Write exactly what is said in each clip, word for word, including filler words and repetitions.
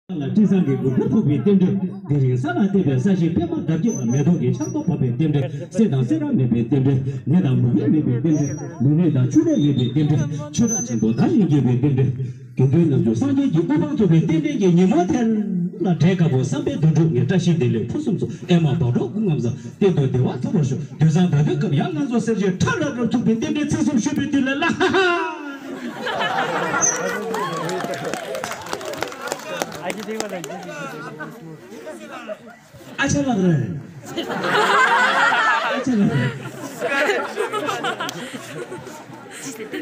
ལ་སྤྲིན་བཟང་གི་མགུལ་པ་ཕུབ་པའི་རྟེན་འབྲེལ། དེ་རིང་ས་ལ་བལྟས་པའི་ས་གཞི་པདྨ་འདབ་བརྒྱད་ལ། མེ་ཏོག་གི་ཆར་གཏོར་བབས་པའི་རྟེན་འབྲེལ། བསིལ་དང་བསིལ་རབས་མེད་པའི་རྟེན་འབྲེལ། ནད་དང་མུ་གེ་མེད་པའི་རྟེན་འབྲེལ། མི་ནད་དང་ཆུ་ནད་མེད་པའི་རྟེན་འབྲེལ། ཆོས་རྒྱལ་ཆེན་པོ་དར་ཞིང་རྒྱས་པའི་རྟེན་འབྲེལ། དགེ་འདུན་རྣམས་ཀྱང་སངས་རྒྱས་ཀྱི་གོ་འཕང་ཐོབ་པའི་རྟེན་འབྲེལ་གྱི་ཉིན་མོ་དེར། ལ་འབྲས་དཀར་པོ་བསམ་འཕེལ་དོན་གྲུབ་ངས་བཀྲ་ཤིས་བདེ་ལེགས་ཕུན་སུམ་ཚོགས། ཨེ་མ་བག་དྲོ་སྐུ་ངམ་བཟང་། གཏན་དུ་བདེ་བ་ཐོབ་པར་ཤོག་དུས་བཟང་ཟླ་སྟོན་སྐབས་ཡང་ང་ཚོ་སེར་བྱེས་ཁྲ་རབ་རབ་ཐུག་པའི་རྟེན་འབྲེལ་ཚིག་གསུམ་ཞུས་པའི་དུས་ལ་ལ་ཧ་ཧ། ཨ་ཅག་ལགས་རེད། ཨ་ཅག་ལགས་རེད།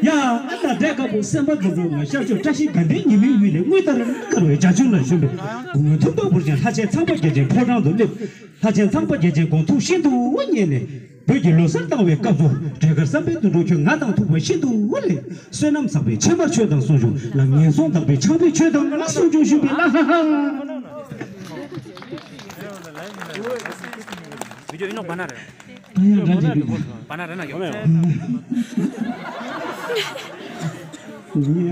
ཡ། ཨ་ད་འབྲས་དཀར་པོ་སེམས་དཔའ་འདི་ཚོ་ང་ཤར་ཕྱོགས་བཀྲ་ཤིས་དགའ་ལྡན་ཉི་མའི་དབུས་ནས་དངུལ་ལྟར་དཀར་བའི་རྒྱ་ཁྱོན་ལ་ཞོན་པའི་སྐུ་ངོ་ཐུབ་རྟགས་འབུར་ཅན། ལྷ་ཆེན་ཚངས་པ་རྒྱལ་ཆེན་ཕོ་བྲང་དུ་སླེབས། ལྷ་ཆེན་ཚངས་པ་རྒྱལ་ཆེན་དགོངས་ཐུགས་ཤིན་ཏུ་མཉེས་ནས། བོད་ཀྱི་ལོ་གསར་བཏང་བའི་སྐབས་སུ། འབྲས་དཀར་བསམ་འཕེལ་དོན་གྲུབ་ཁྱོད་ང་དང་ཐུག་པ་ཤིན་ཏུ་ལེགས། བསོད་ནམས་བསགས་པའི་ཕྱེ་མར་མཆོད་དང་གསོལ་ལྗོངས་ལ། ངན་སོང་དག་པའི་ཆང་ཕུད་མཆོད་དང་ལ་གསོལ་ལྗོངས་ཞུས་པའི་ལ་ཧ་ཧ། བི་ཌིའོ་ཡིན་ནོ་བ་ན་རེ། ད་ཡང་འདྲ་བྱེད་དུས། བ་ན་རེ་ན་ཡོད།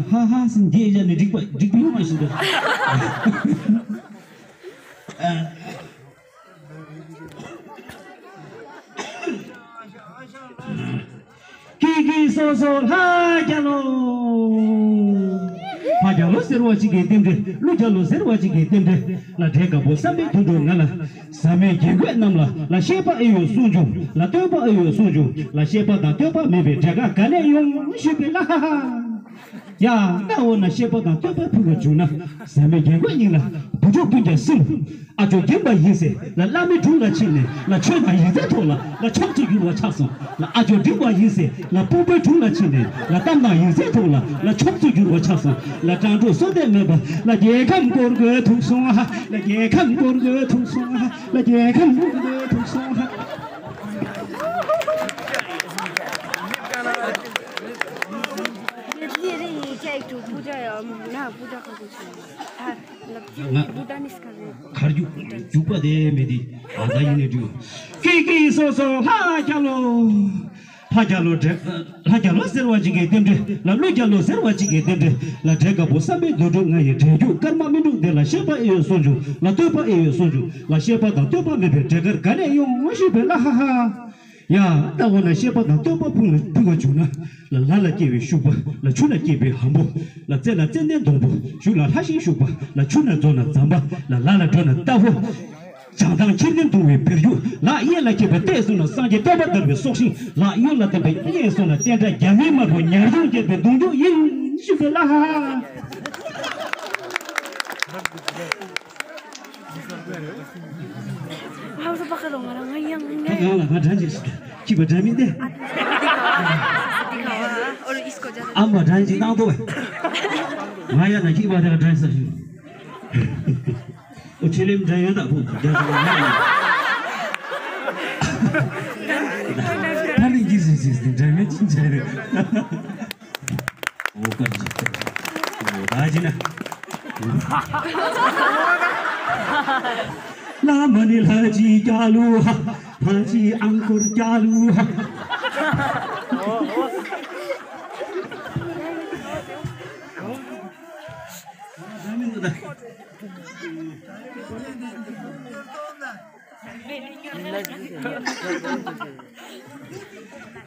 ཧ་ཧ་སི་འདི་ཡ་ནི་འགྲིག་པ་འགྲིག་པ་ཡོད་མ་ཤེས་འདུག་ཀི་ཀི་སོ་སོ་ལྷ་རྒྱལ་ལོ། ཕ་རྒྱལ་ལོ་ཟེར་བ་གཅིག་གི་རྟེན་འབྲེལ། ཀླུ་རྒྱལ་ལོ་ཟེར་བ་གཅིག་གི་རྟེན་འབྲེལ། ལ་འབྲས་དཀར་པོ་བསམ་འཕེལ་དོན་གྲུབ་ང་ལ། ཟབ་མོའི་དགེ་བསྐོས་རྣམས་ལ། ལ་བཤད་པ་ཨེ་ཡོད་གསུང་བྱུང་། ལ་སྟོན་པ་ཨེ་ཡོད་གསུང་བྱུང་། ལ་བཤད་པ་དང་སྟོན་པ་མེད་པའི་འབྲས་དཀར་ག་ནས་ཡོང་ཞུས་པའི་ལ་ཧ་ཧ། ཡ། ད་འོ་ན་བཤད་པ་དང་སྟོན་པ་ཕུལ་བ་བྱུང་ན། ཟབ་མོའི་དགེ་བསྐོས་སྙིང་ལ། བུ་ཆུང་ཀུན་ཀྱང་གསུམ། ཨ་ཇོ་རྒན་པ་ཡིན་ཟེར་ལ་བླ་མའི་དྲུང་ལ་ཕྱིན་ནས་ལ་ཆོས་དང་ཡིག་རྩལ་ཐོག་ལ་ལ་མཆོག་ཏུ་གྱུར་བ་ཆགས་སོང་། ལ་ཨ་ཇོ་འབྲིང་བ་ཡིན་ཟེར་ལ་སྤོ་བོའི་དྲུང་ལ་ཕྱིན་ནས་ལ་གཏམ་དང་ཡིག་རྩལ་ཐོག་ལ་ལ་མཆོག་ཏུ་གྱུར་བ་ཆགས་སོང་། ལ་སྤྲང་ཕྲུག་བསོད་བདེ་མེད་པ་ལ་རྒྱལ་ཁམས་སྐོར་དགོས་ཐུག་སོང་ཧ། ལ་རྒྱལ་ཁམས་སྐོར་དགོས་ཐུག་སོང་ཧ། ལ་རྒྱལ་ཁམས་སྐོར་དགོས་ཐུག་སོང་ཧ། ये ये रे ये क्या एक ठो पूजा है, हम ना पूजा का कुछ है। हाँ, मतलब ये भूटानीज कर रहे हैं। ཁར་རྒྱུག་རྒྱུག་པ་དེ་མེད་དེ། ཨ་ད་ཡིན་ནས་འགྲིག་ཀི་ཀི་སོ་སོ་ལྷ་རྒྱལ་ལོ། ལྷ་རྒྱལ་ལོ་འདྲེ། ལྷ་རྒྱལ་ལོ་ཟེར་བ་ཅིག་གི་རྟེན་འབྲེལ། ལ་ཀླུ་རྒྱལ་ལོ་ཟེར་བ་ཅིག་གི་རྟེན་འབྲེལ། ལ་འབྲས་དཀར་པོ་བསམ་འཕེལ་དོན་གྲུབ་ང་ཡི་འབྲས་རྒྱུད་ཀརྨ་སྨིན་དྲུང་དེ་ལ་བཤད་པ་ཨེ་ཡོད་གསུང་བྱུང་། ལ་སྟོན་པ་ཨེ་ཡོད་གསུང་བྱུང་། ལ་བཤད་པ་དང་སྟོན་པ་མེད་པའི་འབྲས་དཀར་ག་ནས་ཡོང་ཞུས་པའི་ལ་ཧ་ཧ། ཡ། ད་འོ་ན་བཤད་པ་དང་སྟོན་པ་ཕུལ་ཕུལ་བ་བྱུང་ན། ལ་ལྷ་ལ་སྐྱེ་བའི་ཤུག་པ། ལ་ཆུ་ལ་སྐྱེ་བའི་ཧམ་པོ། ལ་རྩེ་ལ་ཙན་དན་སྡོང་པོ། ཞུ་ལ་ལྷ་ཞིང་ཤུག་པ། ལ་ཆུ་ན་མཛོ་ན་ཛམ་བྷ། ལ་ལ་ལ་འགྲོ་ན་རྟ་ཕོ། བྱང་ཐང་ཁྱེར་ནས་འདུང་བའི་བེར་རྒྱུག་ལ་གཡས་ལ་འཁྱིལ་བའི་ཏེ་སོང་ན་སངས་རྒྱས་སྟོན་པ་དར་བའི་སྲོག་ཤིང་། ལ་གཡོན་ལ་བསྟན་པའི་གཡས་སོང་ན་བསྟན་དགྲ་རྒྱ་མིའི་དམར་པོ་ཉར་ཡོང་བརྒྱབ་པའི་གདུང་རྒྱུག་ཡིན་ཞུ་བའི་ལ་ཧ་ཧ། ང་ཚོ་ཕ་ཁ་ལོ་ང་རང་ང་ཡང་ང་ཡང་ལ་ང་དྲན་ཅིག་ཁྱི་པ་དྲན་མིན་ཏེ། ཨ་མ་དྲན་ཅིག་བཏང་དོ། ང་ཡང་ན་ཁྱི་པ་དེ་ལ་དྲན་ས་ཞིག་ཨོ་ཆེ་ལེམ་དྲན་ཡོད་ད་བུ་རྒྱ་ཆེ་ལ་ཡོད། ཕ་ལི་གི་སི་སི་སི་དྲན་མེད་ཅིན་ཆེ་རེད། ཨོ་ཀ་ཅི། ཨོ་ད་ཅི་ན། ལ་མ་ནི་ལྷ་ཅི་ཀྱ་ལུ་ཧ། ལྷ་ཅི་ཨང་ཀོར་ཀྱ་ལུ་ཧ།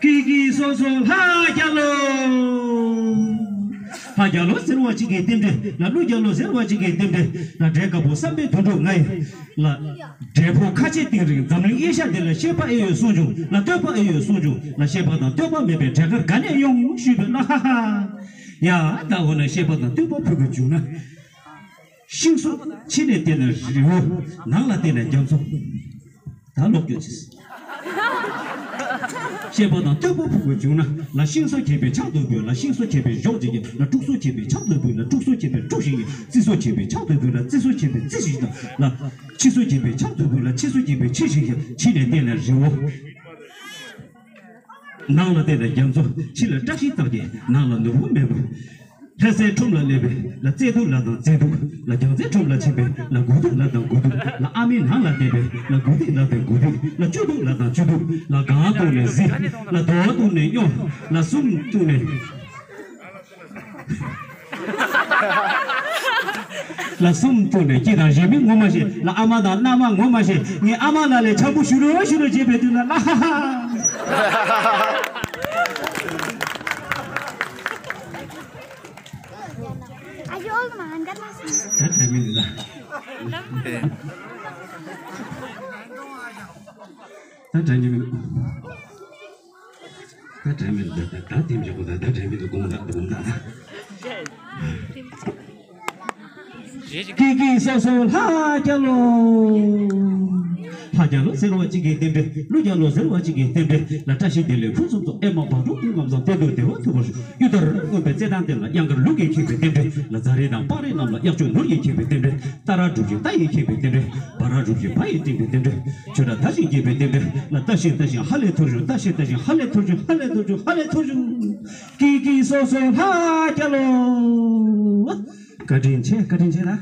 ཀི་ཀི་སོ་སོ་ལྷ་རྒྱལ་ལོ། ལྷ་རྒྱལ་ལོ་ཟེར་བ་ཅིག་གི་རྟེན་འབྲེལ། ལ་ཀླུ་རྒྱལ་ལོ་ཟེར་བ་ཅིག་གི་རྟེན་འབྲེལ། ལ་འབྲས་དཀར་པོ་བསམ་འཕེལ་དོན་གྲུབ་ང་ཡི། ལ་འབྲས་བུ་ཁ་ཆེ་གཏིང་རིང་འཛམ་གླིང་ཨེ་ཤ་དེ་ལ་བཤད་པ་ཨེ་ཡོད་གསུང་བྱུང་། ལ་སྟོན་པ་ཨེ་ཡོད་གསུང་བྱུང་། ལ་བཤད་པ་དང་སྟོན་པ་མེད་པའི་འབྲས་དཀར་ག་ནས་ཡོང་ཞུས་པའི་ལ་ཧ་ཧ། ཡ་ད་འོ་ན་བཤད་པ་དང་སྟོན་པ་ཕུལ་དགོས་བྱུང་ན། ཤིང་བཟོ། ཕྱི་ནས་བལྟས་ན་རི་བོ། ནང་ལ་བལྟས་ན་རྒྱ་མཚོ། ད་ལོག་སྐྱོད་ཅིག་བཤད་པ་དང་སྟོན་པ་ཕུལ་དགོས་བྱུང་ན། ལ་ཤིང་བཟོ་མཁས་པའི་ཕྱག་ཏུ་ཕུལ། ལ་ཤིང་བཟོ་མཁས་པའི་གཞོགས་ཅིག་ཡིན། ལ་ཕྲུག་བཟོ་མཁས་པའི་ཕྱག་ཏུ་ཕུལ། ལ་ཕྲུག་བཟོ་མཁས་པའི་ཕྲུག་ཞིག་ཡིན། རྩི་བཟོ་མཁས་པའི་ཕྱག་ཏུ་ཕུལ། ལ་རྩི་བཟོ་མཁས་པའི་རྩི་ཞིག་ཡིན། ལ་ཕྱི་བཟོ་མཁས་པའི་ཕྱག་ཏུ་ཕུལ། ལ་ཕྱི་བཟོ་མཁས་པའི་ཕྱི་ཞིག་ཡིན། ཕྱི་ནས་བལྟས་ན་རི་བོ། ནང་ལ་བལྟས་ན་རྒྱ་མཚོ། ཕྱི་ལ་བཀྲ་ཤིས་རྟགས་བརྒྱད། ནང་ལ་ནོར་བུ་སྨན་པ། ལྷ་སའི་ཁྲོམ་ལ་སླེབས་པའི་ལ་རྩེ་གདུགས་ལ་དང་རྩེ་གདུགས། ལ་རྒྱལ་རྩེ་ཁྲོམ་ལ་ཕྱིན་པའི་ལ་དགུ་གདུགས་ལ་དང་དགུ་གདུགས། ལ་ཨ་མའི་ནང་ལ་བསྡད་པའི་ལ་དགུ་ཐིག་ལ་དང་དགུ་ཐིག། ལ་བཅུ་གདུགས་ལ་དང་བཅུ་གདུགས། ལ་གང་བཏུང་ནས་བཟི། ལ་རྡོ་བཏུང་ནས་སྨྱོ། ལ་གསུམ་བཏུང་ནས། ལ་གསུམ་བཅུག་ནས་སྐྱིད་དང་རེ་མིག་ངོ་མ་ཤེས་ལ། ཨ་མ་དང་མནའ་མ་ངོ་མ་ཤེས། ངས་ཨ་མ་ལགས་ལ་འཆམ་པོ་ཞུ་རོགས་ཞུ་རོགས་བྱས་པའི་དུས་ལ་ལ་ཧ་ཧ། ད་དྲན་མི་འདུག་ད། ད་དྲན་གྱི་མི་འདུག་ད་དྲན་མི་འདུག་ད་ད་དེ་མི་འདུག་ད་ད་དྲན་མི་འདུག་དགོངས་དག་དགོངས་དག་ཀི་ཀི་སོ་སོ་ལྷ་རྒྱལ་ལོ། ལྷ་རྒྱལ་ལོ་ཟེར་བ་གཅིག་གི་རྟེན་འབྲེལ། ཀླུ་རྒྱལ་ལོ་ཟེར་བ་གཅིག་གི་རྟེན་འབྲེལ་ལ། བཀྲ་ཤིས་བདེ་ལེགས་ཕུན་སུམ་ཚོགས། ཨེ་མ་བང་ཁྲོ་ཀུན་ཁམས་བཟང་། གཏན་དུ་བདེ་བ་ཐོབ་པར་ཤོག་གཡུ་དར་རྔོན་པའི་རྩེད་ཐང་སྟེང་ལ། གཡང་དཀར་ལུག་གིས་ཁེངས་པའི་རྟེན་འབྲེལ་ལ། རྫ་རི་དང་སྤང་རི་རྣམས་ལ། གཡག་ཆུང་ནོར་གྱིས་ཁེངས་པའི་རྟེན་འབྲེལ། རྟ་ར་སྒྲུབ་ཅིང་རྟ་ཡིས་ཁེངས་པའི་རྟེན་འབྲེལ། བ་ར་སྒྲུབ་ཅིང་བ་ཡིས་ཁེངས་པའི་རྟེན་འབྲེལ། ཆུ་ར་ད་ཞིང་རྒྱས་པའི་རྟེན་འབྲེལ་ལ། ད་ཞིང་ད་ཞིང་ཧ་ལས་ཐུར་བཞུགས། ད་ཞིང་ད་ཞིང་ཧ་ལས་ཐུར་བཞུགས། ཧ་ལས་ཐུར་བཞུགས། ཧ་ལས་ཐུར་བཞུགས། ཀི་ཀི་སོ་སོ་ལྷ་རྒྱལ་ལོ། བཀའ་དྲིན་ཆེ། བཀའ་དྲིན་ཆེ་ལ།